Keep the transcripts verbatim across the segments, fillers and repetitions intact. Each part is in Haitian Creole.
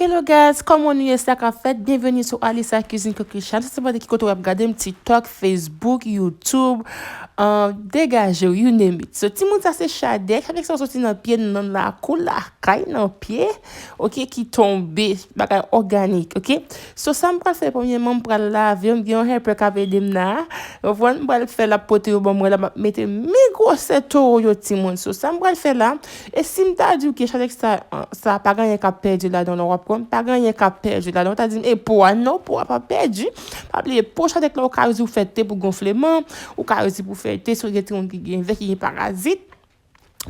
Hello guys, kòman nou ye, sa k ap fèt? Byenveni sou Alisa Cuisine Cookie Channel. Sa se ki kote w ap gade m, TikTok, Facebook, YouTube, um, degaje w, you name it. So, timoun, sa se chadèk. Chadèk sa soti nan pye, nan lakou, lakay, nan pye, oke, ki tonbe, bagay òganik, oke? So, sa m pral fè, premyèman, m pral lave, m gen yon helper k ap ede m la. Ou konprann? M pral fè l ap pote yo ban mwen la, m ap mete men gwosè towo yo, timoun. So, sa m pral fè la, e si m ta di w ke chadèk sa, sa pa gen anyen k ap pèdi ladan l, w ap konprann? Pa gen anyen k ap pèdi ladan l. Ou ta di m, e po a? Non, po a pa pèdi. Pa bliye, po chadèk la, ou ka izi pou fè te pou gonfleman, ou ka izi pou fè te si w gen timoun ki gen vè, ki gen parazit.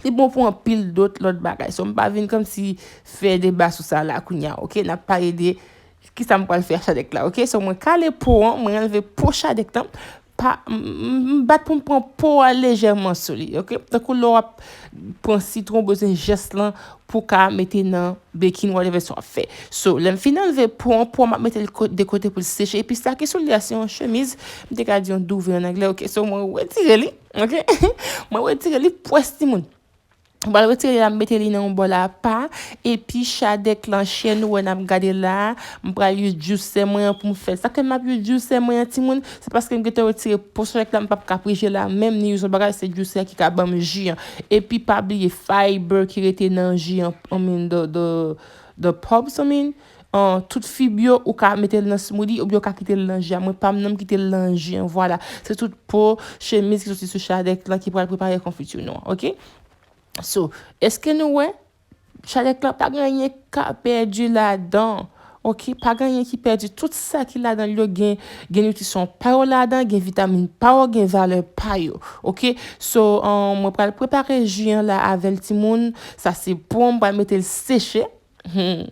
Li bon pou anpil dòt lòt bagay. So, m pa vin kòmsi fè deba sou sa la kounye a, oke? N ap pale de kisa m pral fè ak chadèk la, oke? So, mwen kale po an, mwen anlve po chadèk la. Pa, m, m, m bat pou m pran po a lejèman sou li, oke? Tankou lè w ap pran sitwon, w bezwen zès lan pou w ka mete nan baking, whatever sa w ap fè. So, lè m fin anlve po an, po an, m ap mete l ko-, de kote pou l seche. Epi sa ki sou li a, se yon chemiz, m te ka di yon duvet an anglè, oke? So, mwen retire li, oke? Mwen retire li, pwès timoun. M pral retire li la, m mete li nan yon bòl apa. Epi chadèk lan, chè nou wè n ap gade la, m pral use juicer mwen an pou m fè l. Sa k fè m ap use juicer mwen an, timoun, se paske m gentan retire po chadèk la, m p ap ka prije la menm, ni use yon bagay, se juicer ki ka ban m ji an. Epi pa bliye fiber ki rete nan ji an, I mean, the, the, the pulps, I mean, uh, tout fib yo, ou ka mete l nan smoothie, oubyen ou ka kite l nan ji a. Mwen pa m nan, m kite l nan ji an, vwala. Se tout po chemiz ki soti sou chadèk lan ki pral prepare konfiti nou an, oke? So, èske nou wè? Chadèk lan pa gen anyen k ap pèdi ladan. Oke, pa gen anyen ki pèdi. Tout sa ki ladan l yo gen, gen nitrisyon pa yo ladan, gen vitamin pa yo, gen valè pa yo. Oke, so, um, mwen pral prepare ji an la avè l, timoun. Sa se po an, m pral mete l seche. Hmm.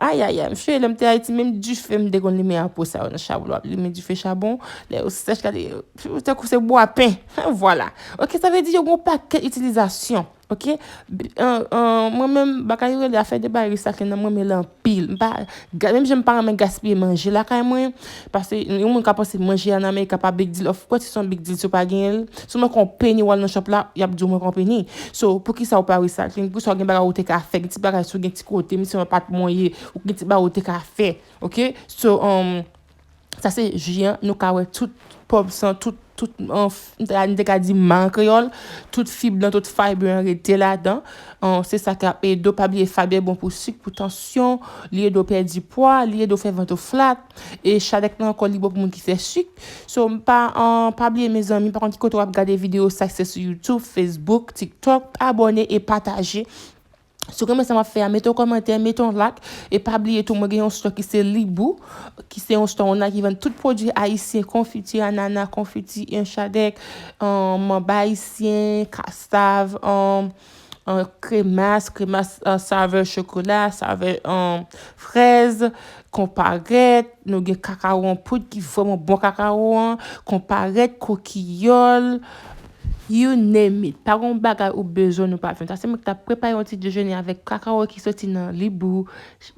Ay, ay, ay, mesye, lè m te Ayiti, menm dife m te konn limen a po sa yo nan chabon. Lè w ap limen dife chabon, lè yo sèch, gade, tankou se bwa pen. Vwala. Oke, sa vle di yo gen yon pakèt itilizasyon. Oke? Bi-, an, an, mwen menm, bagay yo rele afè de bagay recycling nan, mwen renmen l anpil. M pa, ga-, menm jan m pa renmen gaspiye manje lakay mwen, paske yon moun ka panse manje a nan Amerik pa big deal. Of course, se yon big deal si w pa genyen l. Si w manke yon peni w al nan shop la, y ap di w manke yon peni. So, poukisa w pa recycling? Poukisa w gen bagay ou te ka fè? Gen ti bagay si w gen ti kote, menm si yon apatman w ye, ou gen ti bagay ou te ka fè. Oke? So, um, sa se ji an, nou ka wè tout pulps lan, tout, tout, an, f-, m te ka, m te ka di ma an kreyòl, tout fib lan, tout fiber an rete ladan. An, se sa k ap ede w. Pa bliye fiber bon pou sik, pou tansyon, li ede w pèdi pwa, li ede w fè vant ou flat. E chadèk lan ankò, li bon pou moun ki fè sik. So, m pa, an, pa bliye, mezanmi, pa konn ki kote w ap gade videyo sa, se sou YouTube, Facebook, TikTok, abòne e pataje. Si w renmen sa m ap fè a, mete yon kòmantè, mete yon like, e pa bliye tou, mwen gen yon store ki se Libou, ki se yon store online ki vann tout pwodui ayisyen, konfiti anana, konfiti chadèk, um, manba ayisyen, kasav, um, um, kremas, kremas, uh, savè chokola, savè, um, frèz, konparèt, nou gen kakawo an poud ki vrèman bon, kakawo an, konparèt, kokiyòl, you name it. Pa gen yon bagay ou bezwen nou pa jwenn. Sa se mwen ki t ap prepare yon ti dejene avèk kakawo ki soti nan Libou,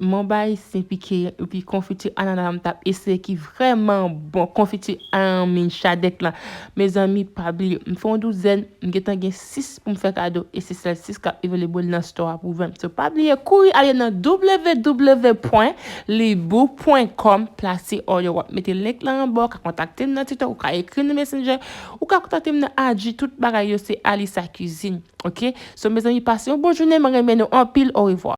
manba ayisyen, pike, epi konfiti anana m t ap eseye ki vrèman bon. Konfiti, I mean, chadèk lan. Mezanmi, pa bliye, m fè yon douzèn, m gentan gen sis pou m fè kado, e se sèl sis k ap available nan store a pou vann. So, pa bliye, kouri ale nan w w w pwen libou pwen kòm, plase order w. W ap mete link lan anba, w ka kontakte m nan TikTok, ou ka ekri m nan Messenger, ou ka kontakte m nan I G, tout bagay yo se Alisa Cuisine, oke? So, mezanmi, pase yon bon jounen, mwen renmen nou anpil, orevwa.